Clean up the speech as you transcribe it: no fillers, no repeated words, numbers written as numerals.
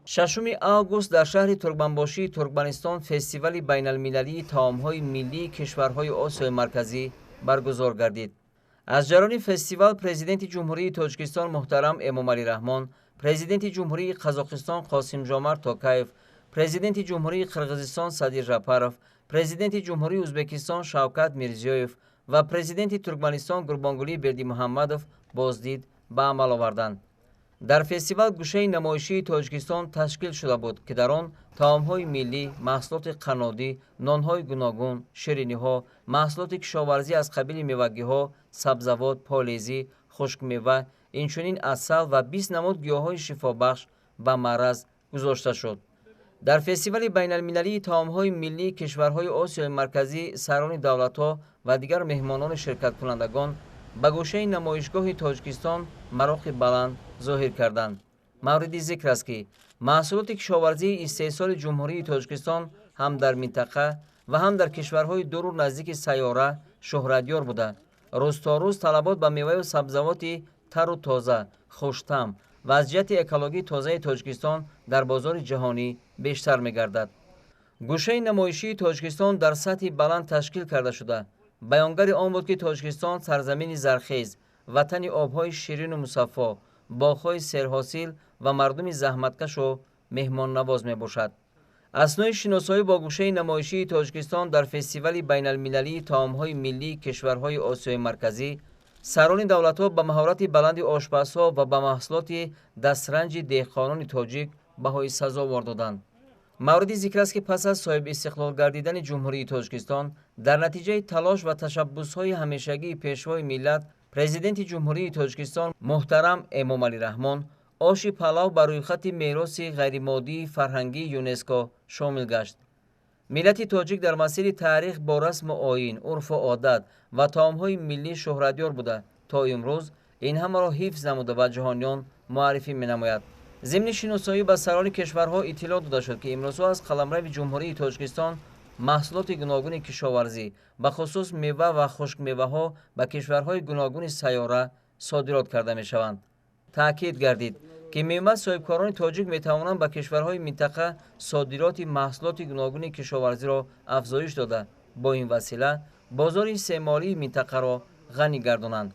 6 август дар шаҳри Туркманбошии Туркманистон фестивали байналмилалии таомҳои миллии кишварҳои Осиёи Марказӣ баргузор гардид. Аз ҷараёни фестивал Президенти Ҷумҳурии Тоҷикистон муҳтарам Эмомалӣ Раҳмон, Президенти Ҷумҳурии Қазоқистон Қосимжомарт Токаев, Президенти Ҷумҳурии Қирғизистон Садир Жапаров, Президенти Ҷумҳурии Ӯзбекистон Шавкат Мирзиёев ва Президенти Туркманистон Гурбонгулӣ Бердимуҳаммадов боздид ба амал оварданд. Дар фестивал гӯшаи намоишии Тоҷикистон ташкил шуда буд, ки дар он таомҳои миллӣ, маҳсулоти қаннодӣ, нонҳои гуногун, шириниҳо, маҳсулоти кишоварзӣ аз қабили мевагиҳо, сабзавот, полезӣ, хушкмева, инчунин асал ва 20 намуд гиёҳҳои шифобахш ба маъраз гузошта шуд. Дар фестивали байналмилалии таомҳои миллии кишварҳои Осиёи Марказӣ сарони давлатҳо ва дигар меҳмонони ширкаткунандагон ба гӯшаи намоишгоҳи Тоҷикистон мароқи баланд зоҳир карданд. Мавриди зикр аст, ки маҳсулоти кишоварзии истеҳсоли Ҷумҳурии Тоҷикистон ҳам дар минтақа ва ҳам дар кишварҳои дуру наздики сайёра шӯҳратёр буда, рӯз то рӯз талабот ба меваю сабзавоти тару тоза, хуштаъм ва аз ҷиҳати экологии тозаи Тоҷикистон дар бозори ҷаҳонӣ бештар мегардад. Гӯшаи намоишии Тоҷикистон дар сатҳи баланд ташкил карда шуда, баёнгари он буд, ки Тоҷикистон сарзамини зархез, ватани обҳои ширину мусаффо, боғҳои серҳосил ва мардуми заҳматкашу меҳмоннавоз мебошад. Аснои шиносоӣ бо гӯшаи намоишии Тоҷикистон дар фестивали байналмилалии таомҳои миллии кишварҳои Осиёи Марказӣ сарони давлатҳо ба маҳорати баланди ошпазҳо ва ба маҳсулоти дастранҷи деҳқонони тоҷик баҳои сазовор доданд. Мавриди зикр аст, ки пас аз соҳибистиқлол гардидани Ҷумҳурии Тоҷикистон дар натиҷаи талош ва ташаббусҳои ҳамешагии Пешвои миллат, Президенти Ҷумҳурии Тоҷикистон муҳтарам Эмомалӣ Раҳмон, оши палав ба рӯйхати мероси ғайримоддии фарҳангии ЮНЕСКО шомил гашт. Миллати тоҷик дар масири таърих бо расму оин, урфу одат ва таомҳои миллӣ шӯҳратёр буда, то имрӯз ин ҳамаро ҳифз намуда ба ҷаҳониён муаррифӣ менамояд. Зимни шиносоӣ ба сарони кишварҳо иттилоъ дода шуд, ки имрӯзҳо аз қаламрави Ҷумҳурии Тоҷикистон маҳсулоти гуногуни кишоварзӣ, бахусус мева ва хушкмеваҳо ба кишварҳои гуногуни сайёра содирот карда мешаванд. Таъкид гардид, ки мева соҳибкорони тоҷик метавонанд ба кишварҳои минтақа содироти маҳсулоти гуногуни кишоварзиро афзоиш дода, бо ин васила бозори истеъмолии минтақаро ғанӣ гардонанд.